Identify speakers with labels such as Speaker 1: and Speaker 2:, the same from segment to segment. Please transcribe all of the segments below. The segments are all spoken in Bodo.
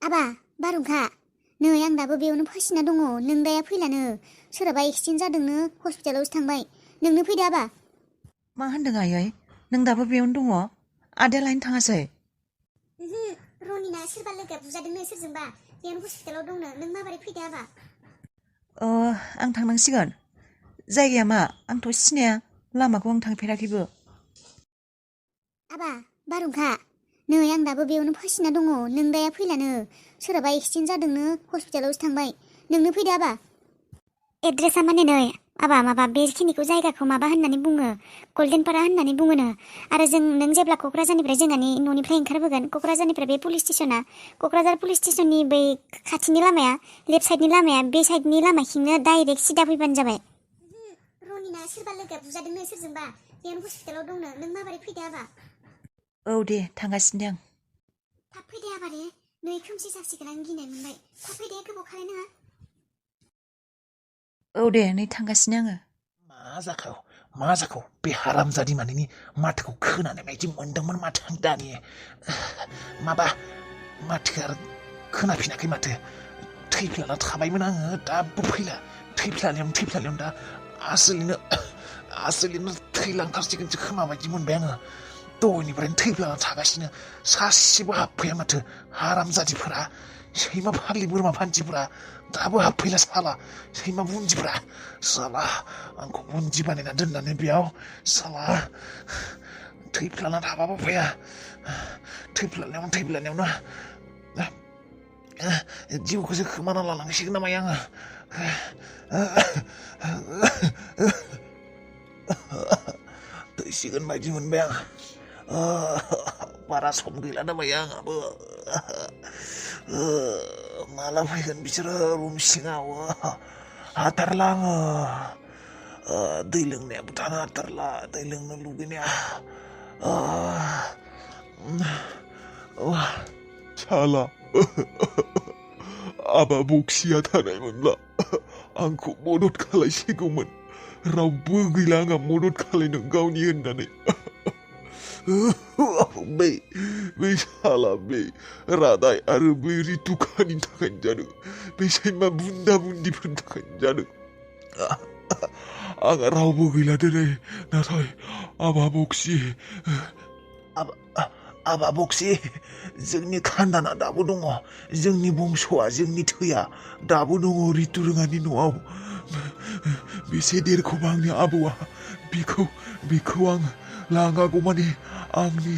Speaker 1: आबा बारहुंखा नै आं दाबो बेयावनो फासिना दङ नों दाया फैलानो सोरहाबा एक्सिडेन्ट जादोंनो हस्पिटालावसो थांबाय नोंनो फैदो आबा।
Speaker 2: मा होनदों आयै नों दाबो बेयावनो दङ आदाया लायनो थाङासै?
Speaker 1: रनिना सोरबा लोगोआ बुजादोंनो सोरजोंबा बेयावनो हस्पिटालाव दंनो नों माबोरै फैदो आबा?
Speaker 2: आं थांनांसिगोन। जायगाया मा आंथ' सिनाया लामाखौ आं थांफेराखैबो।
Speaker 1: आबा बारहुंखा नै आं दाबो बेयावनो फासिना दङ नों दाया फैलानो सोरहाबा एक्सिडेन्ट जादोंनो हस्पिटालावसो थांबाय नोंनो फैदो आबा। एड्रेसा माने नै आबा माबा बेखिनिखौ जायगाखौ माबा होननानै बुङो गल्डेनपारा होननानै बुङोनो आरो नों जेब्ला क'क्राझारनिफ्राय जोंहानि न'निफ्राय ओंखारबोगोन क'क्राझारनिफ्राय बे पुलिस स्टेसना क'क्राझार पुलिस स्टेसननि बै खाथिनि लामाया लेफ्ट साइडनि लामाया बे साइडनि लामाथिंनो डाइरेक्ट सिदा फैबानो जाबाय। रनिना सोरबा लोगोआ बुजादोंनो सोरजोंबा बेयावनो हस्पिटालाव दंनो नों माबोरै फैदो आबा?
Speaker 2: औ दे थांगासिनो दे आं।
Speaker 1: थाब फैदो आबा दे नै खोमसि जासिगोन आं गिनाय मोनबाय थाब फैदो गोबाव खालायनाङा।
Speaker 2: औ दे नै थांगासिनो आङो।
Speaker 3: मा जाखो बे हारामजादि मानैनि माथोखौ खोनानाय बायदि मोनदोंमोन माथो आं दानि माबा माथोआ खोनाफिनाखै माथो थैफ्लाना थाबायमोन आङो दाबो फैला थैफ्लानायावनो दा आसोलिनो थैलांथारसिगोनसो खोमा बायदि मोनबाय आङो दहायनिफ्रायनो थैफ्लाना थागासिनो सासेबो हाबफैया माथो हारामजादिफोरा सैमा फाग्लि बोरमा फान्थिफोरा दाबो हाबफैला साला सैमा बुन्दिफ्रा साला आंखौ बुन्दि बानायना दोननानै बेयाव साला थैफ्लाना थाबाबो फैया थैफ्लानायावनो जिउखौसो खोमाना लानांसिगोन नामा आङो थैसिगोन बायदि मोनबाय आं बारा सम गैला दाबाय आंहाबो माला फैगोन बिसोरो रुम सिङाव हाथारला आङो दै लोंनायाबो थानो हाथारला दै लोंनो लुगैनाया
Speaker 4: साला आबा बक्सिया थानायमोनब्ला आंखौ मदद खालायसिगौमोन रावबो गैला आंहा मदद खालायनो गावनि होननानै बै साला बे रादाय आरो बै रितुखानि थाखायनो जादों बे सैमा बुन्दा बुन्दिफोरनि थाखायनो जादों आंहा रावबो गैला दिनै नाथाय आबा बक्सि
Speaker 3: आबा बक्सि जोंनि खानदाना दाबो दङ जोंनि बंस'आ जोंनि थैया दाबो दङ रितु रोङानि न'आव बेसे देरखौबा आंनि आबौआ बेखौ आं लाङागौ माने आंनि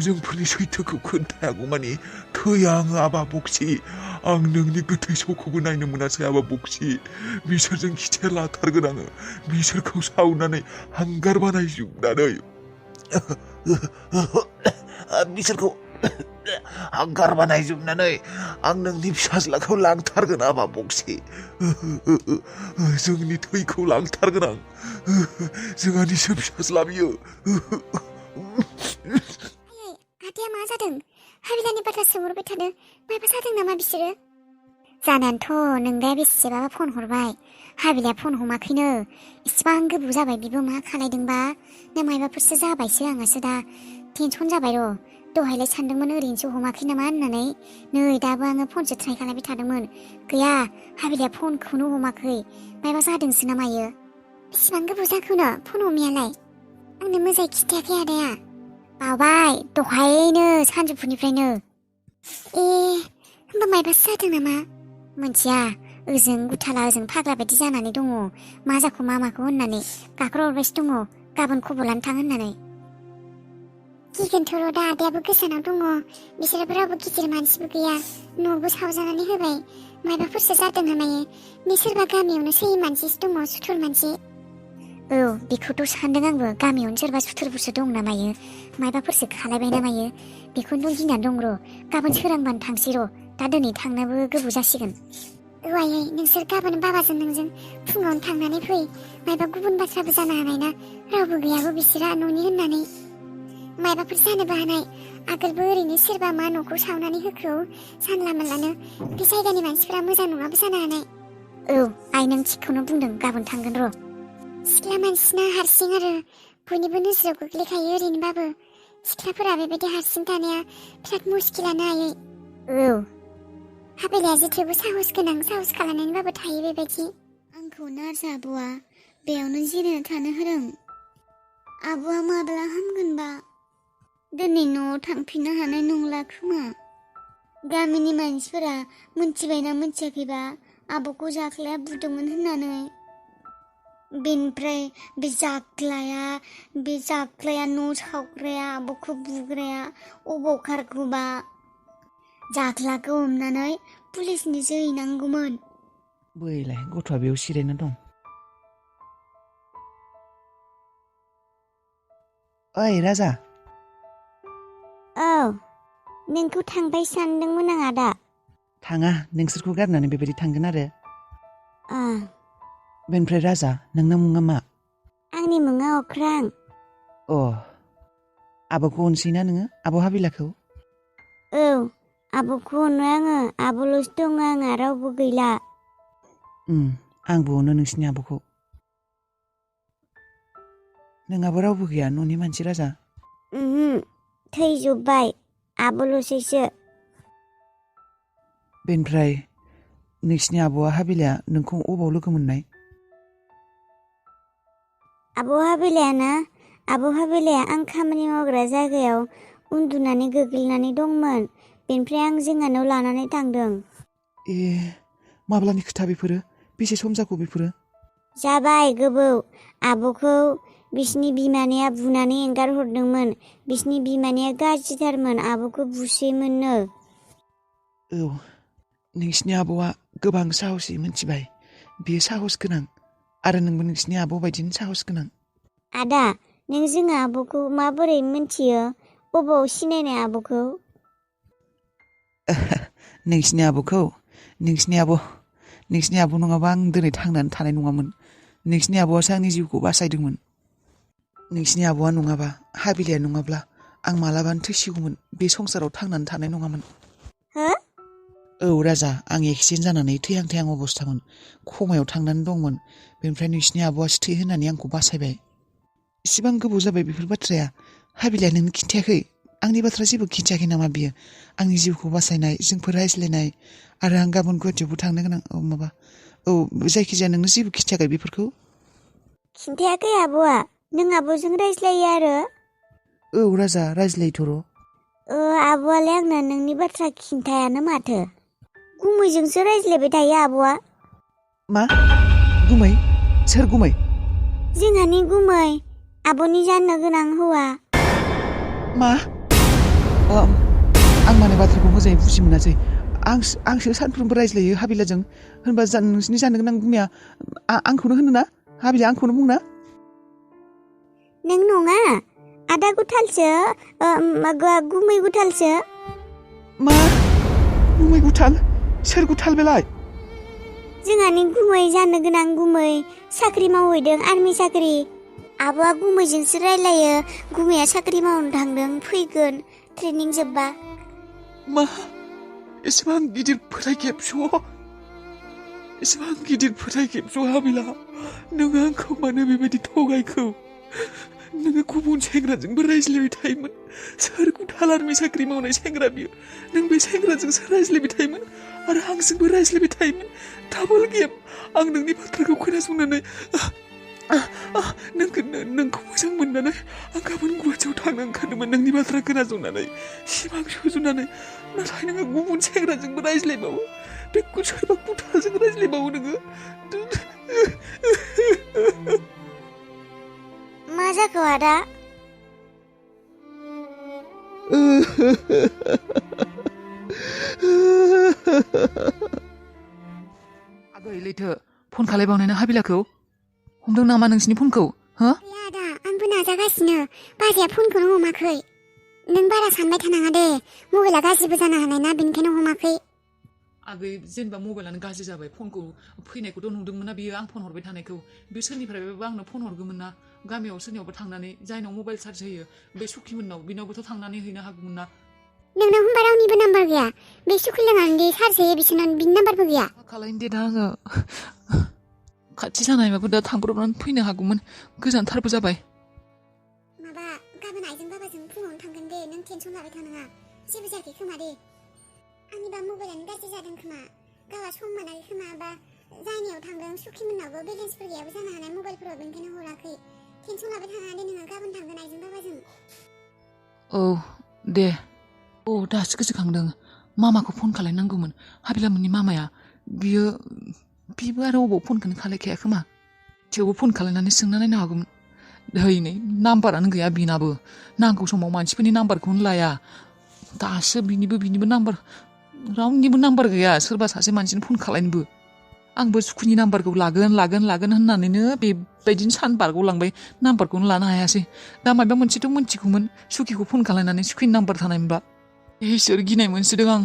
Speaker 3: जोंफोरनि सैथोखौ खोन्थायागौ माने थैया आङो आबा बक्सि आं नोंनि गोथै सखौबो नायनो मोनासै आबा बक्सि बिसोरजों खिथेर लाथारगोन आङो बिसोरखौ सावनानै हांगार बानायजोबनानै बिसोरखौ हांगार बानायजोबनानै आं नोंनि फिसाज्लाखौ लांथारगोन आबा बक्सि
Speaker 4: जोंनि थैखौ लांथारगोन आं जोंहानिसो फिसाज्ला बियो
Speaker 1: आदाया मा जादों हाबिलानि बाथ्रा सोंहरबाय थादों माबा जादों नामा बिसोरो? जानानैथ' नोंदाया बेसेबाबा फन हरबाय हाबिलाया फन हमाखैनो इसिबां गोबाव जाबाय बिबो मा खालायदोंबा ना मायबाफोरसो जाबायसो आंहासो दा टेनसन जाबाय र' दहायलाय सानदोंमोन ओरैनोसो हमाखै नामा होननानै नै दाबो आङो फनसो ट्राइ खालामबाय थादोंमोन गैया हाबिलाया फनखौनो हमाखै मायबा जादोंसो ना मायो। बेसेबां गोबाव जाखोनो फन हमियालाय आंनो मोजाङै खिथायाखै आदाया बावबाय दहायनो सानजौफुनिफ्रायनो होमबा मायबासो जादों नामा मोनथिया ओजों गुथाला ओजों फाग्ला बायदि जानानै दङ मा जाखो मा माखौ होननानै गाख्रहरबायसो दङ गाबोन खबर लानो थां होननानै। गिगोनथ' र' दा आदायाबो गोजानाव दङ बिसोरबो रावबो गिदिर मानसिबो गैया न'बो सावजानानै होबाय मायबाफोरसो जादों नामायो बे सोरबा गामियावनो सैयै मानसिसो दङ सुथुर मानसि। औ बेखौथ' सानदों आंबो गामियावनो सोरबा सुथुरफोरसो दं नामायो मायबाफोरसो खालायबाय नामायो बेखौनोथ' गिनानै दं र' गाबोन सोरांबानो थांसै र' दा दिनै थांनोबो गोबाव जासिगोन। औ आयै नोंसोर गाबोन बाबाजों नोंजों फुङावनो थांनानै फै मायबा गुबुन बाथ्राबो जानो हानाय ना रावबो गैयाबो बिसोरा न'नि होननानै मायबाफोर जानोबो हानाय आगोलबो ओरैनो सोरबा मा न'खौ सावनानै होखो सानला मोनलानो बे जायगानि मानसिफोरा मोजां नङाबो जानो हानाय। औ आइ नों थिगखौनो बुंदों गाबोन थांगोन र'। सिख्ला मानसिना हारसिं आरो बयनिबो नोजोराव गोग्लैखायो ओरैनोबाबो सिख्लाफोरा बेबायदि हारसिं थानाया बिराद मुस्किलानो आयै। औ हाबिलाया जेथेबो साहस गोनां साहस खालामनानैबाबो थायो बेबायदि आंखौ नार्स आब'आ बेयावनो जिरायना थानो होदों आब'आ माब्ला हामगोनबा दिनै न'आव थांफिननो हानाय नंला खोमा गामिनि मानसिफोरा मोनथिबायना मोनथियाखैबा आब'खौ जाख्लाया बुदोंमोन होननानै बेनिफ्राय बे जाख्लाया न' सावग्राया आब'खौ बुग्राया अबाव खारखोबा जाख्लाखौ हमनानै पुलिसनिसो हैनांगौमोन
Speaker 2: बैलाय गथ'आ बेयाव सिरायना दं ओइ राजा
Speaker 1: औ नोंखौ थांबाय सानदोंमोन आं आदा
Speaker 2: थाङा नोंसोरखौ गारनानै बेबायदि थांगोन आरो बेनिफ्राय राजा नोंना मुङा मा
Speaker 1: आंनि मुङा अख्रां
Speaker 2: अ आब'खौ अनसैना नोङो आब' हाबिलाखौ
Speaker 1: औ आब'खौ अनो आङो आब'ल'सो दङ आंहा रावबो गैला
Speaker 2: आंबो अनो नोंसिनि आब'खौ नोंहाबो रावबो गैया न'नि मानसि राजा
Speaker 1: थैजोब्बाय आब'ल'सैसो
Speaker 2: बेनिफ्राय नोंसिनि आब'आ हाबिलाया नोंखौ अबाव लोगो मोननाय
Speaker 1: आब' हाबिलाया आं खामानि मावग्रा जायगायाव उन्दुनानै गोग्लैनानै दंमोन बेनिफ्राय आं जोंहानाव लानानै थांदों
Speaker 2: ए माब्लानि खोथा बेफोरो बेसे सम जाखो बेफोरो
Speaker 1: जाबाय गोबाव आब'खौ बिसिनि बिमानैया बुनानै एंगार हरदोंमोन बिसिनि बिमानैया गाज्रिथारमोन आब'खौ बुसोयोमोननो
Speaker 2: औ नोंसिनि आब'आ गोबां साहसि मिथिबाय बियो साहस गोनां आरो नोंबो नोंसिनि आब' बायदिनो साहस गोनां
Speaker 1: आदा नों जोंहा आब'खौ माबोरै मिन्थियो बबाव सिनायनाय आब'खौ
Speaker 2: नोंसिनि आब' नङाबा आं दिनै थांनानै थानाय नङामोन नोंसिनि आब'आसो आंनि जिउखौ बासायदोंमोन नोंसिनि आब'आ नङाबा हाबिलाया नङाब्ला आं मालाबानो थैसिगौमोन बे संसाराव थांनानै थानाय नङामोन
Speaker 1: हो
Speaker 2: औ राजा आं एक्सिडेन्ट जानानै थैहां अबस्थामोन खमायाव थांनानै दंमोन बेनिफ्राय नोंसिनि आब'आसो थै होनानै आंखौ बासायबाय इसिबां गोबाव जाबाय बेफोर बाथ्राया हाबिलाया नोंनो खिन्थायाखै आंनि बाथ्रा जेबो खिन्थायाखै नामा बियो आंनि जिउखौ बासायनाय जोंफोर रायज्लायनाय आरो आं गाबोन गुवाहाटियावबो थांनो गोनां जायखिजाया नोंनो जेबो खिन्थायाखै बेफोरखौ
Speaker 1: खिन्थायाखै आब'आ नों आब'जों रायज्लायो आरो
Speaker 2: औ राजा रायज्लायथ'र'
Speaker 1: आब'आलाय आंनो नोंनि बाथ्रा खिन्थायानो माथो गुमैजोंसो रायज्लायबाय थायो आब'आ
Speaker 2: मा गुमै सोर गुमै
Speaker 1: जोंहानि गुमै आब'नि जानो गोनां हौवा
Speaker 2: मा आं माने बाथ्राखौ मोजाङै बुजि मोनासै आंसो सानफ्रोमबो रायज्लायो हाबिलाजों होनबा नोंसिनि जानो गोनां गुमैया आंखौनो होनो ना हाबिला आंखौनो बुंना
Speaker 1: नों नङा आदा गुथालसो गुमै गुथालसो
Speaker 2: मा गुमै गुथाल सोर गुथाल बेलाय
Speaker 1: जोंहानि गुमै जानो गोनां गुमै साख्रि मावहैदों आर्मि साख्रि आब'आ गुमैजोंसो रायलायो गुमैया साख्रि मावनो थांदों फैगोन ट्रेनिं जोब्बा
Speaker 4: मा एसेबां गिदिर फोथायखेबस' हाबिला नों आंखौ मानो बेबायदि थगायखो नोङो गुबुन सेंग्राजोंबो रायज्लायबाय थायोमोन सोर गुथाल आर्मि साख्रि मावनाय सेंग्रा बियो नों बे सेंग्राजोंसो रायज्लायबाय थायोमोन आरो आंजोंबो रायज्लायबाय थायोमोन डाबल गेम आं नोंनि बाथ्राखौ खोनासंनानै नोंखौ मोजां मोननानै आं गाबोन गुवाहाटियाव थांनो ओंखारदोंमोन नोंनि बाथ्रा खोनासंनानै सिमां सुजुनानै नाथाय नोङो गुबुन सेंग्राजोंबो रायज्लायबावो बे सोरबा गुथालजों रायज्लायबावो नोङो
Speaker 1: मा जाखो आदा
Speaker 2: आगै लैथो फन खालायबावनायना हाबिलाखौ हमदों नामा नोंसिनि फनखौ हो
Speaker 1: गैया आदा आंबो नाजागासिनो बाजैया फनखौनो हमाखै नों बारा सानबाय थानाङा दे मबाइला गाज्रिबो जानो हानाय ना बेनिखायनो हमाखै
Speaker 2: आगै जेनेबा मबाइलानो गाज्रि जाबाय फनखौ फैनायखौथ' नुदोंमोन ना बियो आं फन हरबाय थानायखौ बे सोरनिफ्रायबो आंनो फन हरगौमोन ना गामियाव सोरनियावबा थांनानै जायनाव मबाइल चार्ज होयो बे सुखिमोननाव बिनावबोथ' थांनानै हैनो हागौमोन ना
Speaker 1: नोंनाव होनबा रावनिबो नाम्बार गैया बे सुखिलोङानोदि चार्ज होयो बिसोरनाव बिनि नाम्बारबो गैया
Speaker 2: मा खालायनो दे दा आङो खाथि जानायबाबो दा थांब्रबनानै फैनो हागौमोन गोजानथारबो जाबाय
Speaker 1: माबा गाबोन आइजों बाबाजों फुङावनो थांगोन दे नों टेनसन लाबाय थानाङा जेबो जायाखै खोमा दे आंनिबा मबाइलानो गाज्रि जादों खोमा गावहा सम मोनाखै खोमा बा जायनियाव थांदों सुखिमोननावबो बेलेन्सफोर गैयाबो जानो हानाय मबाइलफोराव बेनिखायनो हराखै टेनसन लाबाय थानाङा दे नोङो गाबोन थांगोन आइजों बाबाजों
Speaker 4: औ दे दासो गोसोखांदों मामाखौ फन खालायनांगौमोन हाबिलामोननि मामाया बिबो आरो अबाव फनखौनो खालायखाया खोमा थेवबो फन खालायनानै सोंना नायनो हागौमोन नै नाम्बारानो गैया बिनाबो नांगौ समाव मानसिफोरनि नाम्बारखौनो लाया दासो बिनिबो नाम्बार रावनिबो नाम्बार गैया सोरबा सासे मानसिनो फन खालायनोबो आंबो सुखुनि नाम्बारखौ लागोन होननानैनो बेबायदिनो सान बारग'लांबाय नाम्बारखौनो लानो हायासै दा माबा मोनसेथ' मोनथिगौमोन सुखिखौ फन खालायनानै सुखिनि नाम्बार थानायमोनबा इसोर गिनाय मोनसोदों आं